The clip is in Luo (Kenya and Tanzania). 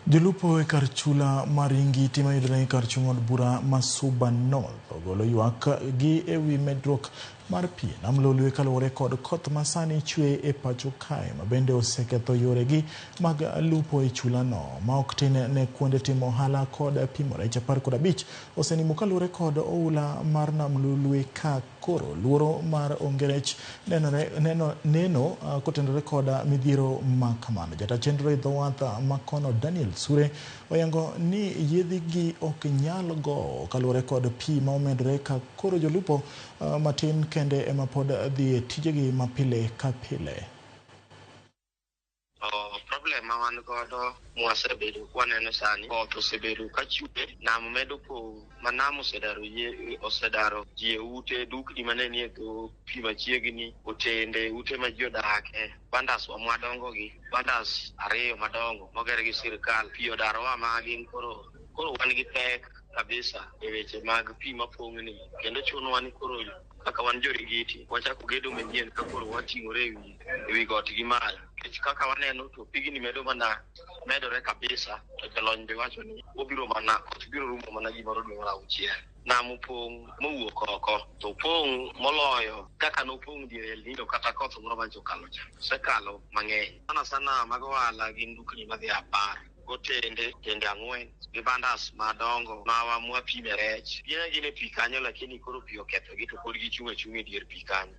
Jolupo e kar chula mar Ingiti mayudore e kar chung' od bura ma Suba North ogolo ywak gi ewi medruok mar pi e nam Lolwe kaluwore kod koth masani chwe e pacho kae ma bende oseketho yoregi mag lupo e chulano ma ok tin ne kuonde timo ohala kod pimo rech 15 osenimo kaluwore kod oula mar nam Lolwe ka koro luoro mar onge rech nenore neno neno kotenore kod midhiero ma kamano. Jata chenro e dho wath makono Daniel Sure oyango ni yiedhi gi ok nyal gowo kaluwore kod pi ma omedore ka koro jolupo matin kende ema pod dhi e tijegi ma pile ka pile. To problem ma wan godo mwasebedo kwaneno sani, koth osebedo ka chwe, nam medo pong' ma nam osedaro yie, osedaro ji e ute, dukni mane nie dho pi machiegni, otende, ute ma ji odake, bandas wa mwadongo gi, bandas ariyo madongo moger gi sirkal, pi odarowa ma gin koro koro wan gi pek kabisa e weche mag pi mapong' ni kendo chunowa ni koro kaka wan jorigiti wachako gedo manyien ka koro wating'ore ewi ewi got gi malo nikech kaka waneno to pigni medo mana medore kabisa to jolony be wacho ni obiro mana koth biro rumo mana gimoro dwe mar auchiel nam opong' mowuok oko to opong' moloyo kaka nopong' diere El Nino kata koth moro mancho okalo cha osekalo mang'eny sana sana mag ohala gin dukni madhi 10 gotende tende 4 gi bandas madongo mawa mwapime rech gin agina e pi kanyo lakini koro pi okethogi to pod gichung' achung'a e dier pi kanyo.